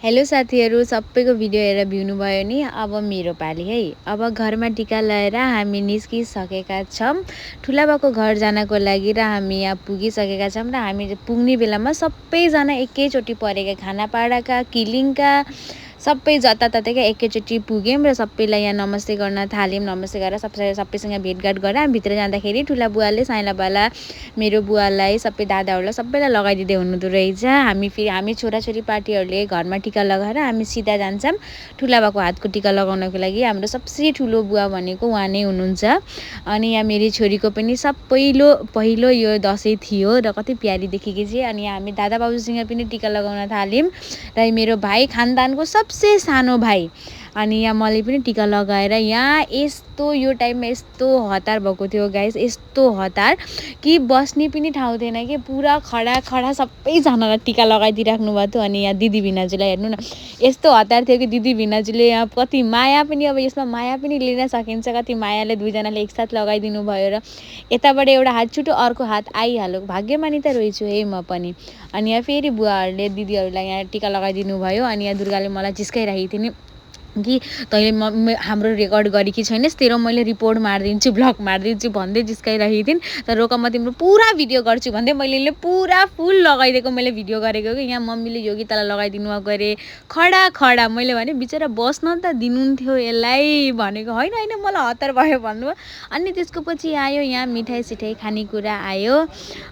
Hello साथीहरु सबैको video हेरेर भ्युनु भयो नि। अब मेरो पाली है। अब घरमा टिका लगाएर हामी निस्किसकेका छौं ठुलाबाको घर जानको लागि र हामी यहाँ पुगिसकेका छौं र हामी पुग्ने बेलामा सबैजना एकैचोटी परेका खानापाडाका किलिङका सबै जताततैका एकैचोटी पुग्यौं र सबैलाई यहाँ नमस्ते गर्न थाल्यौं। नमस्ते गरेर सबैसँग भेटघाट गरेर हामी भित्र जाँदाखेरि ठुला बुवाले साइला बाला मेरो बुवालाई सबै दादाहरूलाई सबैलाई लगाइदिँदै हुनुहुँदो रहेछ। हामी छोराछोरी पार्टीहरूले घरमा टिका लगाएर हामी सिधा जान्छौं ठुलाबाको हातको टिका लगाउनको लागि। हाम्रो सबसे ठुलो बुवा भनेको उहाँ नै हुनुहुन्छ। अनि यहाँ मेरी छोरीको पनि पहिलो यो दशैं थियो र कति प्यारी देखेकी थिए। अनि हामी दादा बाबुसँग पनि टिका लगाउन थाल्यौं र मेरो भाइ खानदानको सबसे सानो भाइ अनि यहाँ मैले पनि टिका लगाएर यहाँ यस्तो यो टाइममा यस्तो हतार भएको थियो गाइस, यस्तो हतार कि बस्ने पनि ठाउँ थिएन कि पुरा खडा सबैजनालाई टिका लगाइदिइराख्नु भएको थियो। अनि यहाँ दिदी भिनाजुलाई हेर्नु न यस्तो हतार थियो कि दिदी भिनाजुले यहाँ कति माया पनि अब यसमा माया पनि लिन सकिन्छ। कति मायाले दुईजनाले एकसाथ लगाइदिनु भयो र यताबाट एउटा हात छुट्यो अर्को हात आइहाल्यो। भाग्यमानी त रहेछु है म पनि। अनि यहाँ फेरि बुवाहरूले दिदीहरूलाई यहाँ टिका लगाइदिनु भयो। अनि यहाँ दुर्गाले मलाई जिस्काइरहेको थिइन् कि तैँले हाम्रो रेकर्ड गरेकी छैनस्, तेरो मैले रिपोर्ट मारिदिन्छु ब्लग मारिदिन्छु भन्दै जिस्काइरहेको थिइन्। तर रोक म तिम्रो पुरा भिडियो गर्छु भन्दै मैले पुरा फुल लगाइदिएको मैले भिडियो गरेको कि यहाँ मम्मीले योगितालाई लगाइदिनु गरे खडा मैले भने बिचरा बस्न त दिनुहुन्थ्यो यसलाई भनेको होइन मलाई हतार भयो भन्नुभयो। अनि त्यसको पछि आयो यहाँ मिठाई सिठाई खानेकुरा आयो।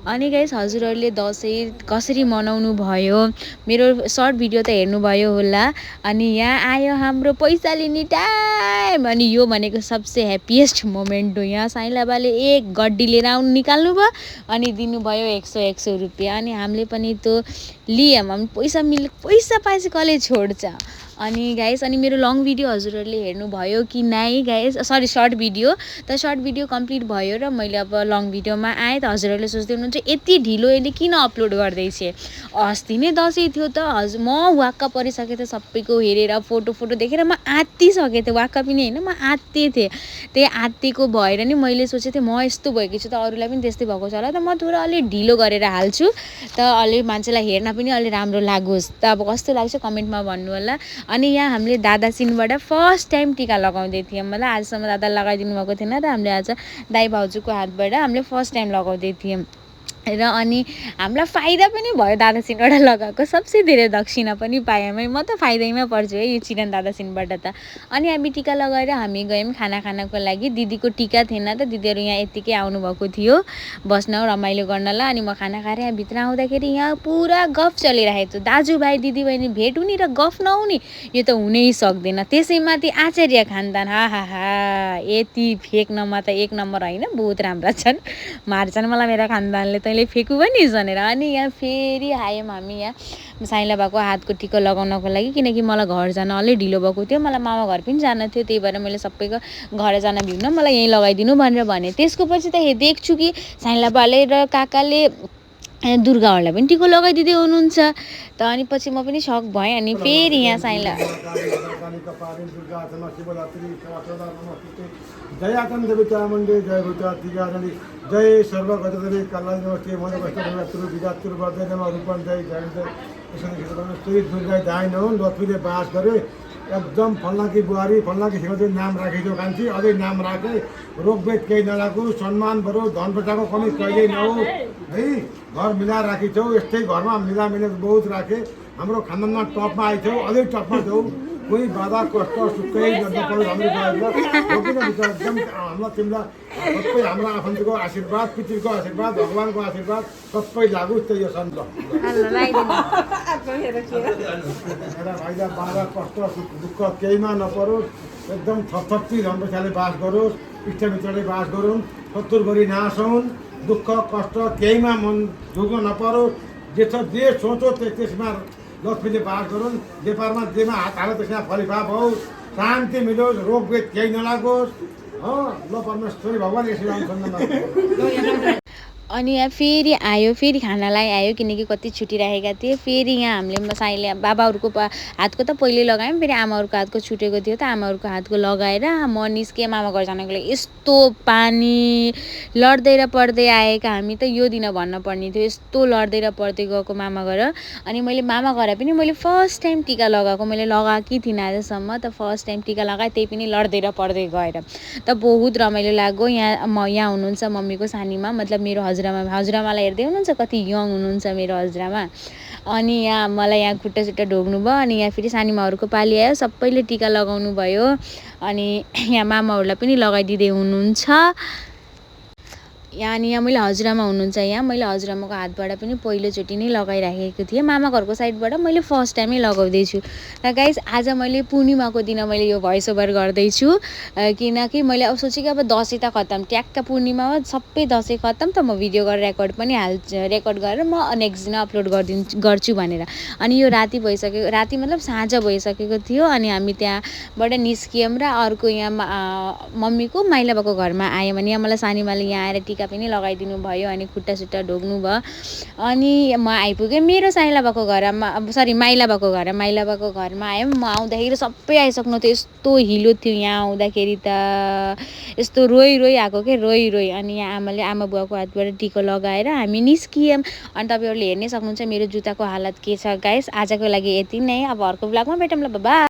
अनि गाइस हजुरहरूले दशैं कसरी मनाउनु भयो मेरो सर्ट भिडियो त हेर्नुभयो होला। अनि यहाँ आयो हाम्रो पैसा लिने टाइम। अनि यो भनेको सबसे ह्याप्पिएस्ट मोमेन्ट हो। यहाँ साइलाबाले एक गड्डी लिएर निकाल्नु भयो अनि दिनुभयो 100 रुपियाँ। अनि हामीले पनि त्यो लियौँ। हामी पैसा पाएपछि कसले छोड्छ। अनि गाइस अनि मेरो लङ भिडियो हजुरहरूले हेर्नुभयो कि नै गाइस, सरी सर्ट भिडियो। त सर्ट भिडियो कम्प्लिट भयो र मैले अब लङ भिडियोमा आएँ। त हजुरहरूले सोच्दै हुनुहुन्छ यति ढिलो यसले किन अपलोड गर्दैछ। अस्ति नै दशैं थियो त म वाक्क परिसकेँ त सबैको हेरेर फोटो देखेर म आत्तिसकेँ थिएँ। वाक्क पनि होइन म आत्ते थिएँ। त्यही आत्तिको भएर नि मैले सोचेको थिएँ म यस्तो भएकी छु त अरूलाई पनि त्यस्तै भएको छ होला त म थोरै अलि ढिलो गरेर हाल्छु त अलि मान्छेलाई हेर्न पनि अलि राम्रो लागोस्। त अब कस्तो लाग्छ कमेन्टमा भन्नु होला। अनि यहाँ हामीले दादासिनबाट फर्स्ट टाइम टिका लगाउँदै थियौँ। मलाई आजसम्म दादा लगाइदिनु भएको थिएन र हामीले आज दाइ भाउजूको हातबाट हामीले फर्स्ट टाइम लगाउँदै थियौँ र अनि हामीलाई फाइदा पनि भयो दादासिनबाट लगाएको। सबसे धेरै दक्षिणा पनि पायौँ है। म त फाइदैमा पर्छु है यो चिरन दादासिनबाट त। अनि हामी टिका लगाएर हामी गयौँ खाना खानको लागि। दिदीको टिका थिएन त दिदीहरू यहाँ यत्तिकै आउनुभएको थियो बस्न रमाइलो गर्नलाई। अनि म खाना खाएर यहाँ भित्र आउँदाखेरि यहाँ पुरा गफ चलिरहेको थियो। दाजुभाइ दिदीबहिनी भेट हुने र गफ नहुने यो त हुनै सक्दैन। त्यसैमाथि आचार्य खानदान हा यति फेक्नमा त एक नम्बर होइन, बहुत राम्रा छन्। मार्छन् मलाई मेरो खानदानले तैँले फेकु पनि भनेर। अनि यहाँ फेरि आयौँ हामी यहाँ साइला बाको हातको टिका लगाउनको लागि किनकि मलाई घर जान अलि ढिलो भएको थियो। मलाई मामा घर पनि जान थियो त्यही भएर मैले सबैको घर जान भ्युन मलाई यहीँ लगाइदिनु भनेर भने। त्यसको पछि त देख्छु कि साइला बाले र काकाले दुर्गाहरूलाई पनि टिको लगाइदिँदै हुनुहुन्छ त। अनि पछि म पनि सक भएँ। अनि फेरि यहाँ साइला जयातन देवी चामुण्डे जय भूता दिगारणी जय सर्वगतदेवी कल्याण नमस्ते मन वस्तु विजातुर वर्धे नम रूपन जय जय जय दुर्गा दाइन हो। लक्ष्मीले बास गरे एकदम फल्नाकी बुहारी फल्नाकी छिमेकी नाम राखेको कान्छी अझै नाम राखे रोगवेद केही नलागु सम्मान बरु धन पैसाको कमी कहिल्यै नहोस् है। घर मिलाएर राखिछौ यस्तै घरमा मिलामिलाप बहुत राखे। हाम्रो खानदानमा टपमा आइछौ अझै टपमा छौ। कोही बाधा कष्ट सुखै नपर्नु हाम्रो एकदम हामीलाई तिमीलाई सबै हाम्रो आफन्तको आशीर्वाद पितृको आशीर्वाद भगवान्को आशीर्वाद सबै लागोस् त यो सन्त। मेरा भाइलाई बाधा कष्ट दुःख केहीमा नपरोस्। एकदम थपथप्ती धन पैसाले बास गरोस्। इष्टमित्रले बास गरून्। शत्रुभरि नाश हुन्। दुःख कष्ट केहीमा मन दुःख नपरोस्। जे सोचो त्यसमा लक्ष्मीले बास गरून्। व्यापारमा जेमा हात हाल्यो त्यसमा फलिफाप होस्। शान्ति मिलोस्। रोगवेद केही नलागोस्। ल परमेश्वरी भगवान् यसरी अनि यहाँ फेरि आयो, फेरि खानालाई आयो किनकि कति छुटिराखेका थिए। फेरि यहाँ हामीले साईले बाबाहरूको हातको त पहिले लगायौँ, फेरि आमाहरूको हातको छुटेको थियो त आमाहरूको हातको लगाएर म निस्केँ मामा घर जानको लागि। यस्तो पानी लड्दै र पढ्दै आएका हामी त यो दिन भन्न पर्ने थियो, यस्तो लड्दै र पढ्दै गएको मामा घर। अनि मैले मामा घर पनि मैले फर्स्ट टाइम टिका लगाएको, मैले लगाएकै थिइनँ आजसम्म त फर्स्ट टाइम टिका लगाएँ, त्यही पनि लड्दै र पढ्दै गएर त बहुत रमाइलो लाग्यो। यहाँ हुनुहुन्छ मम्मीको सानीमा, मतलब मेरो हजुरआमालाई हेर्दै हुनुहुन्छ कति यङ हुनुहुन्छ मेरो हजुरआमा। अनि यहाँ मलाई यहाँ खुट्टा सुट्टा ढोग्नु भयो। अनि यहाँ फेरि सानीमाहरूको पाली आयो, सबैले टिका लगाउनु भयो। अनि यहाँ मामाहरूलाई पनि लगाइदिँदै हुनुहुन्छ। यहाँ मैले हजुरआमा हुनुहुन्छ, यहाँ मैले हजुरआमाको हातबाट पनि पहिलोचोटि नै लगाइराखेको थिएँ। मामा घरको साइडबाट मैले फर्स्ट टाइमै लगाउँदैछु। र गाइस आज मैले पूर्णिमाको दिन मैले यो भोइस ओभर गर्दैछु किनकि मैले अब सोचेँ कि अब दसैँ त खत्तम, ट्याक्क पूर्णिमा हो, सबै दसैँ खत्तम त म भिडियो गरेर रेकर्ड गरेर म नेक्स्ट दिन अपलोड गर्छु भनेर। अनि यो राति भइसक्यो, राति मतलब साँझ भइसकेको थियो। अनि हामी त्यहाँबाट निस्कियौँ र अर्को यहाँ मम्मीको माइला बाबाको घरमा आयौँ। अनि यहाँ मलाई सानीमाले यहाँ आएर टिका पनि लगाइदिनु भयो अनि खुट्टा सुट्टा ढोग्नु भयो। अनि म आइपुगेँ मेरो माइला बाबाको घरमा आयौँ। म आउँदाखेरि सबै आइसक्नु थियो, यस्तो हिलो थियो यहाँ आउँदाखेरि त, यस्तो रोइ आएको के रोइ। अनि यहाँ आमाले आमा बुवाको हातबाट टिका लगाएर हामी निस्कियौँ। अनि तपाईँहरूले हेर्नै सक्नुहुन्छ मेरो जुत्ताको हालत के छ। गाइस आजको लागि यति नै, अब अर्को ब्लगमा भेटौँ ल, बाइ।